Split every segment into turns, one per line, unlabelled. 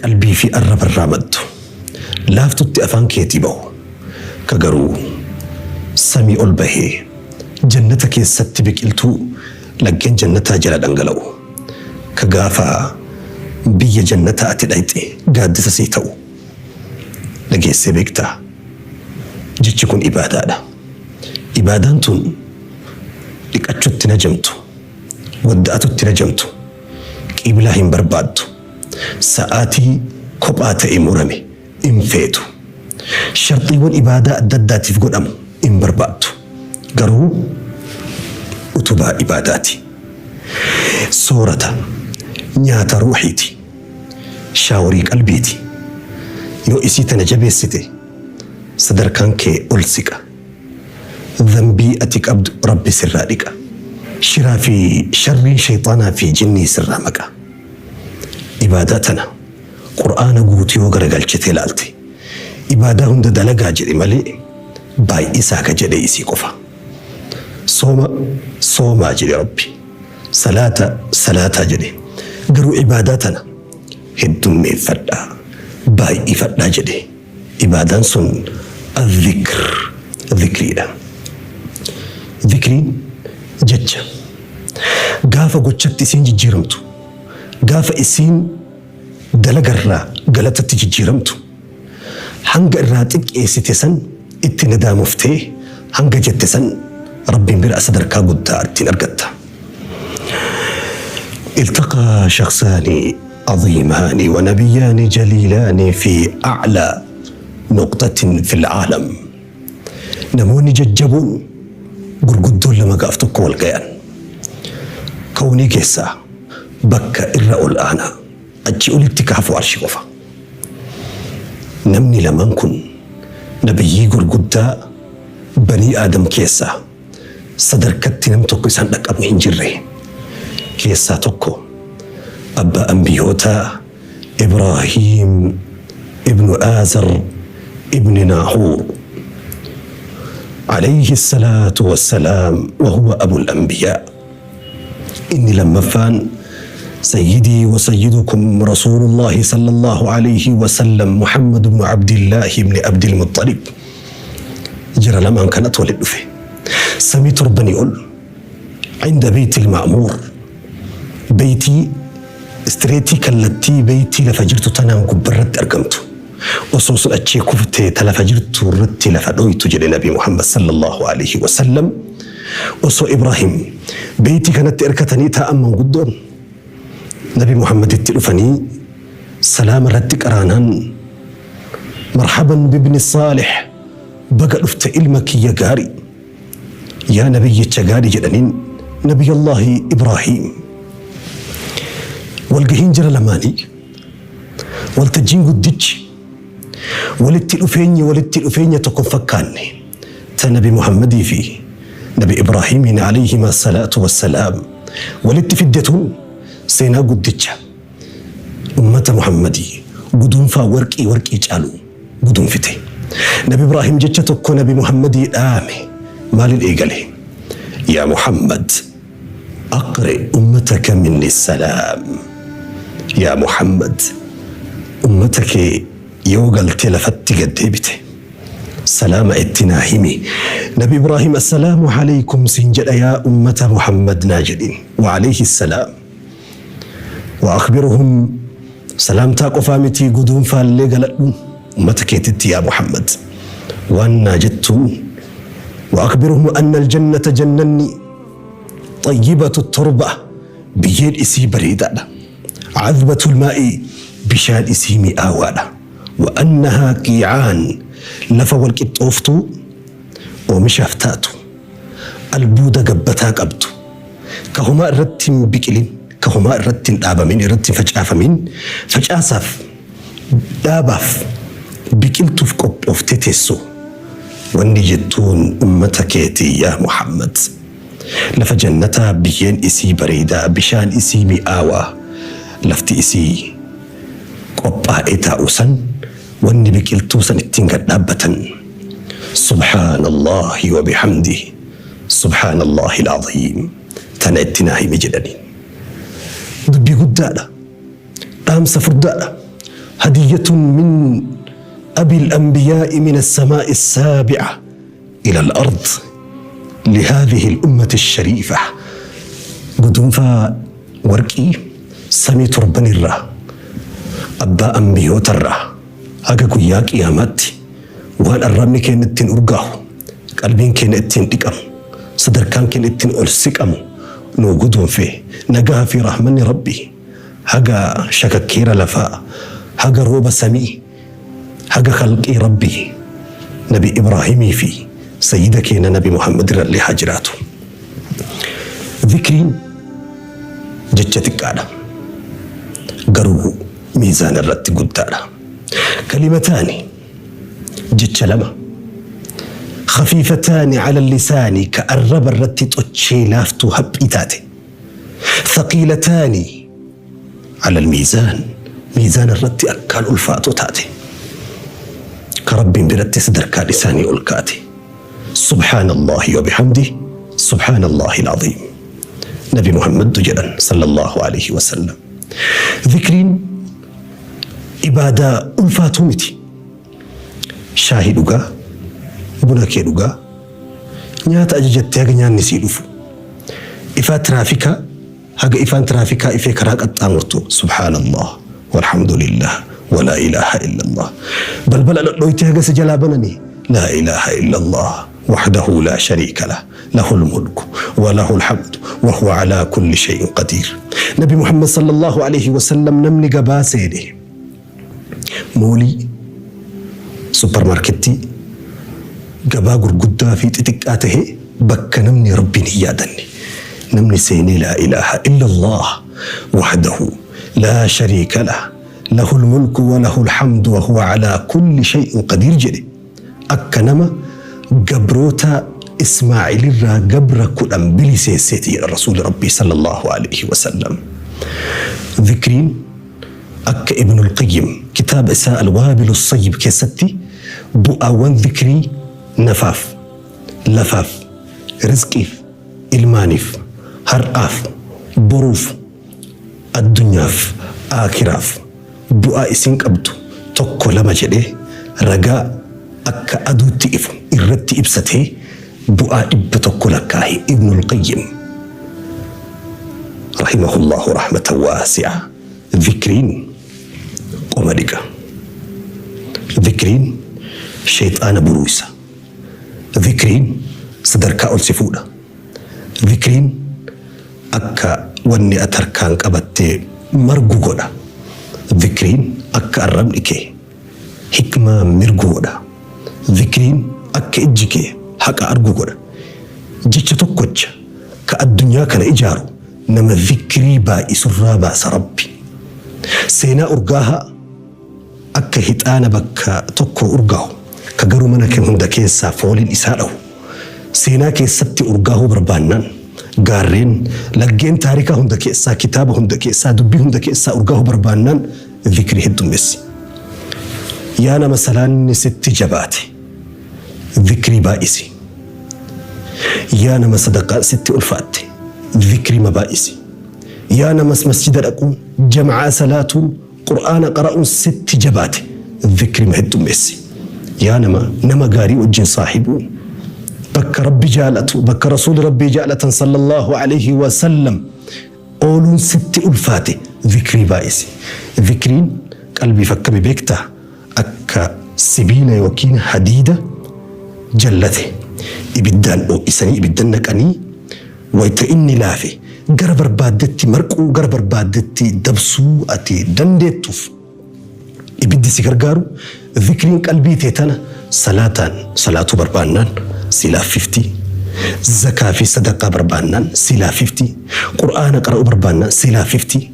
Qalbii fi arrabarraa maddu. Laaftutti afaan keetii bahu. Ka garuu samii ol bahee jannata keessatti biqiltuu laggeen jannataa jala dhangala'u. Ka gaafa biyya jannataa ati dhayxe gaaddisa sii ta'u. Dhageessee beektaa? Jechi kun ibaadaadha. Ibaadaan tun dhiqachutti hin hajamtu, wadda'atutti hin hajamtu, qiiblaa hin barbaaddu, sa'aatii kophaa ta'e murame hin feetu. Sharxiiwwan ibaadaa adda addaatiif godhamu hin barbaaddu. Garuu utubaa ibaadaati. Soorata, nyaata ruuhiiti. Shaaworii qalbiiti. Yoo isii tana jabeessite sadarkaan kee ol siqa. Dhanbii ati qabdu Rabbi sirraa dhiqa. Shiraa fi sharriin sheyxaanaa fi jinnii sirraa maqa. Ibaadaa tana Qur'aana guutuu yoo garagalchitee laalte ibaadaa hunda dalagaa jedhe malee baay'isaa ka jedhe isii qofa. Sooma soomaa jedhe Rabbi. Salaata salaataa jedhe. Garuu ibaadaa tana heddummeeffadhaa, baay'ifadhaa jedhe. Ibaadaan sun Al-Zikr, Zikriidha. Zikriin jecha. Gaafa gochatti isiin jijjiiramtu, gaafa isiin dalagarraa galatatti jijjiiramtu, hanga irraa xiqqeessite san itti nadaamoftee hanga jette san Rabbiin bira sadarkaa guddaa ittiin argatta. Iltaqaa shakhsaani aziimaani wa nabiyyaani jaliilaani fi a'laa nuqxatin fil aalam. Namoonni jajjaboon gurguddoon lama gaaf tokko wal gayan. Kawnii keessaa bakka irra ol aanaa achii olitti ka hafu arshi qofa. Namni lamaan kun nabiyyii gurguddaa banii Aadam keessaa sadarkatti nam tokko isaan dhaqqabu hin jirre keessaa tokko abbaa anbiyootaa Ibraahiim ibnu Aazar ibni Naahuur alayhi salaatu wassalaam wa huwa abul anbiyaa. Inni lammaffaan sayyidii wa sayyidukum rasuulullaahi sallallaahu alayhi wa sallam Muhammad ibnu Abdillaahi ibni Abdil Muxxalib. Jara lamaan kanatu walitti dhufe. Samii torbanii ol inda beeytil ma'muur beeytii istireetii kallattii beeytii lafa jirtu tanaan gubbarratti argamtu. Osoo sun achii kuftee ta lafa jirtu irratti lafa dhoytu jedhe Nabi Muhammad sallallahu alaihi wasallam. Osoo Ibraahim beeytii kanatti erkatanii taa'an manguddoon Nabi Muhammaditti dhufanii salaama irratti qaraanaan marhaban bibni saalih baga dhufte ilma kiyya gaarii yaa nabiyyicha gaarii jedhaniin Nabiyallaahi Ibraahim. Walgahiin jara lamaanii waltajjiin guddichi walitti dhufeenyi walitti dhufeenya tokko hin fakkaanne ta Nabi Muhammadii fi Nabi Ibraahimiin alayhima salaatu wassalaam walitti fidde tun seenaa guddicha ummata Muhammadii guduunfaa warqii warqii caalu guduunfite. Nabi Ibraahim jecha tokko Nabi Muhammadii dhaame maalin eegale? Yaa Muhammad aqri ummataka minni salaam. Yaa Muhammad ummata kee yoo galtee lafatti gad deebite salaama itti naa himi. Nabi Ibraahim assalaamu alaykum siin jedha yaa ummata Muhammad naa jedhin. Wa alayhi salaam. Wa akhbirhum salaamtaa qofaa mitii guduunfaallee galadhu ummata keetitti yaa Muhammad. Waan naa jettuun wa akhbirhum anna aljannata jannanni xayyibatu torba biyyeen isii bareedaadha. Cadbatul maa'i bishaan isii mi'aawaadha. Wa annahaa qiicaan lafa wal qixxooftuu oomishaaf taatu albuuda gabbataa qabdu ka homaa irratti hin biqilin ka homaa irratti hin dhaabamin irratti hin facaafamin facaasaaf dhaabaaf biqiltuuf qophooftee teessu wanni jettuun ummata keetii yaa Muhammad lafa jannataa biyyeen isii bareedaa bishaan isii mi'aawaa lafti isii qophaa'ee taa'u san wanni biqiltuu san ittiin gad dhaabbatan subhaanallaahi wa bihamdihi subhaanallaahi al-aziim tana itti naa himi jedhaniin. Dubbii guddaadha. Dhaamsa furdaadha. Hadiyyatun min abil anbiyaa'i min as-samaa'i as-saabi'a ila al-ard lihaadhihi al-ummati ash-shariifa. Guduunfaa warqii samii torbanirraa abbaa anbiyootarraa haga guyyaa qiyaamaatti waan arrabni keenya ittiin urgaahu, qalbiin keenya ittiin dhiqamu, sadarkaan keenya ittiin ol siqamu nuu guduunfe. Nagaha fi rahmanni Rabbii haga shakakkeera lafaa, haga rooba samii, haga khalqii Rabbii Nabi Ibraahimii fi sayyida keenya Nabi Muhammad irrallee haa jiraatu. Zikriin jecha xiqqaadha. Garuu miizaana irratti guddaadha. Kalimataani jecha lama khafiifataani ala lisaani ka arraba irratti xochee laaftuu haphii taate thaqiilataani ala miizaan miizaana irratti akkaan ulfaatoo taate ka Rabbiin biratti sadarkaan isaanii ol kaate. Subhaanallaahi wa bihamdih Subhaanallaahi al-aziim. Nabi Muhammadtu jedhan sallallahu alayhi wa sallam. Zikriin ibaadaa ulfaatuu miti. Shaahii dhugaa, buna kee dhugaa, nyaata ajajattee haga nyaanni sii dhufu. Ifaa tiraafikaa Haga ifaan tiraafikaa ifee karaa qaxxaamurtu Subhaanallah Walhamdulillah Walaa ilaaha illallah. Balbala dhodhooytee haga si jalaa bananii Laa ilaaha illallah Wahdahu laa shariika lah Lahul mulku wa lahul hamdu wa huwa alaa kulli shay'in qadiir. Nabi Muhammad sallallahu aleyhi wa sallam namni gabaa seene moolii, supparmaarkettii, gabaa gurguddaa fi xixiqqaa tahee bakka namni Rabbiin hin yaadanne namni seenee laa ilaaha illallaah wahdahu laa shariika lah lahul mulku wa lahul hamdu wa huwa alaa kulli shay'in qadiir jedhe akka nama gabroota Ismaa'ilirraa gabra 10 biliseesseeti jedha Rasuuli Rabbii sallallahu aleyhi wasallam. Zikriin Akka Ibnul Qayyim kitaaba isaa Al-Waabilu Sayyib keessatti bu'aawwan zikrii nafaaf, lafaaf, rizqiif, ilmaaniif, har'aaf, boruuf, addunyaaf, aakhiraaf bu'aa isiin qabdu tokko lama jedhee ragaa akka aduutti ifu irratti ibsatee bu'aa 100 lakkaahe Ibnul Qayyim rahimahullahu rahmatan waasi'a. Zikriin qoma dhiqa. Zikriin sheyxaana buruuysa. Zikriin sadarkaa ol si fuudha. Zikriin akka wanni ati harkaan qabatte margu godha. Zikriin akka arrabni kee hikmaa mirgu godha. Zikriin akka ijji kee haqa argu godha. Jecha tokkocha ka addunyaa kana ijaaru nama zikrii baay'isurraa baasa Rabbi. Seenaa urgaahaa akka hixaana bakka tokkoo urgaahu ka garuu mana kee hunda keessaa fooliin isaa dhahu. Seenaa keessatti urgaahuu barbaannaan gaarreen, laggeen taarikaa hunda keessaa, kitaaba hunda keessaa, dubbii hunda keessaa urgaahuu barbaannaan zikrii heddummeessi. Yaa nama salaanni sitti jabaate zikrii baay'isi. Yaa nama sadaqaan sitti ulfaatte zikrima baay'isi. Yaa namas masjida dhaquun, jama'aa salaatuun, Qur'aana qara'uun sitti jabaate zikrima heddummeessi. Yaa nama nama gaarii wajjin saahibuun, bakka Rabbi jaalatu, bakka Rasuuli Rabbii jaalatan sallallahu aleyhi wa sallam ooluun sitti ulfaate zikrii baay'isi. Zikriin qalbiif akkami beektaa? Akka sibiila yookiin hadiida jallate ibiddaan oo'isanii ibidda naqanii wayta inni laafe gara barbaaddetti marquu gara barbaaddetti dabsuu ati dandeettuuf ibiddi si gargaaru zikriin qalbii tee tana salaataan salaatuu barbaannaan si laaffifti zakaa fi sadaqaa barbaannaan si laaffifti qur'aana qara'uu barbaannaan si laaffifti.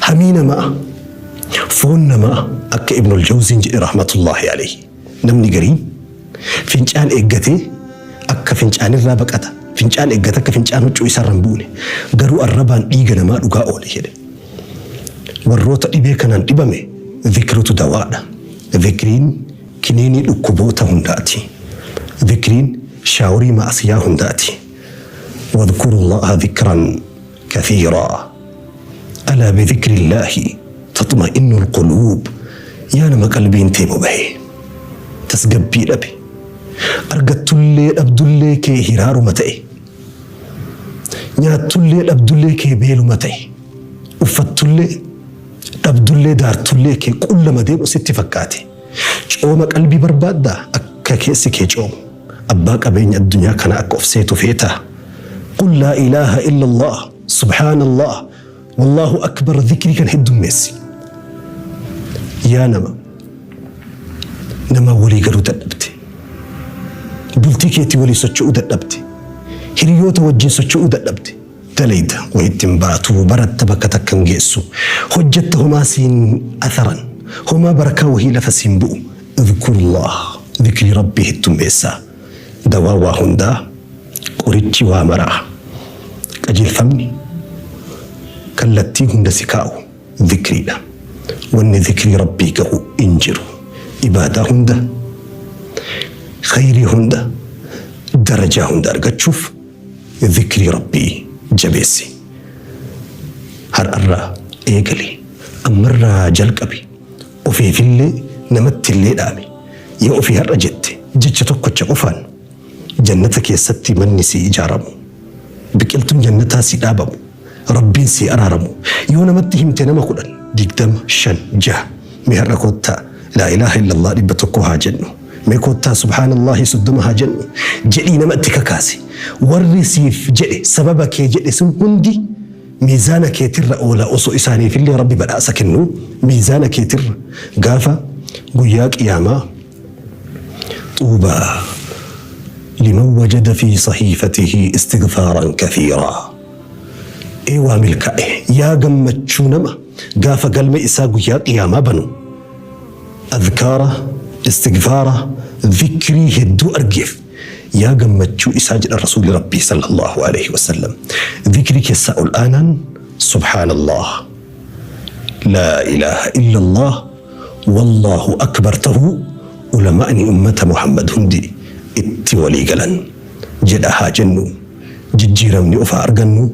Hamii namaa, foon namaa akka Ibnul Jawziin jedhe rahmatullaahi alayhi namni gariin fincaan eeggatee akka fincaanirraa baqata, fincaan eeggata akka fincaan huccuu isaarra hin buune, garuu arrabaan dhiiga namaa dhugaa oole jedhe. Warroota dhibee kanaan dhibame zikritu dawaadha. Zikriin kiniinii dhukkuboota hundaati. Zikriin shaaworii ma'asiyaa hundaati. Wadhkurullaaha zikran kathiiraa. Alaa bidhikrillaahi taxma'innul quluub. Yaa nama qalbiin tee bobahe, tasgabbii dhabe, argattullee dhabdullee kee hiraaruma ta'e, nyaattullee dhabdullee kee beeluma ta'e, uffattullee dhabdullee daartullee kee qullama deemu sitti fakkaate. Cooma qalbii barbaaddaa? Akka keessi kee coomu, abbaa qabeenya addunyaa kana akka of seetu feetaa? Qul laa ilaaha illallah, subhaanallah, wallaahu akbar, dhikrii kan heddummeessi. Yaa nama namaa walii galuu dadhabde, bultii keetii walii socho'uu dadhabde, hiriyoota wajjin socho'uu dadhabde, dalayda wayitti hin baatu, baratta bakka takka hin geessu, hojjetta homaa siin atharan, homaa barakaa wahii lafa siin bu'u. Idhkurullah, dhikrii rabbii heddummeessaa. Dawaa waa hundaa, qorichi waa maraa, qajeelfamni kallattii hunda si kaa'u dhikriidha. Wanni dhikrii rabbii gahu hin jiru. Ibaadaa hunda, khayrii hunda, darajaa hunda argachuuf dhikrii rabbii jabeessi. Har'arraa eegali, ammarraa jalqabi, ofiifillee namattillee dhaami. Yoo ofii har'a jette, jecha tokkocha qofaan jannata keessatti manni sii ijaaramu, biqiltuun jannataa sii dhaabamu, rabbiin sii araaramu. Yoo namatti himte nama 10, 20, 5, 6, mee har'a koottaa laa ilaaha illallah 100 haa jennu, mee koottaa subhaanallahi 30 haa jennu jedhii nama itti kakaase. Warri siif jedhe, sababa kee jedhe sun hundi miizaana keetirra oola. Osoo isaaniifillee rabbi badhaasa kennu miizaana keetirra gaafa guyyaa qiyaamaa. Xuubaa liman wajada fi sahiifatihi istighfaaran kathiiraa. Ee waa milkaa'e, yaa gammachuu nama gaafa galme isaa guyyaa qiyaamaa banu adhkaara, istighfaara, dhikrii hedduu argeef, yaa gammachuu isaa jedha rasuulli rabbii sallallahu alaihi wasallam. Dhikrii keessaa ol aanaan subhaanallah, laa ilaaha illallah, wallaahu akbar tahuu ulamaa'ni ummata Muhammad hundi itti walii galan. Jedha haa jennu, jijjiiramni of haa argannu.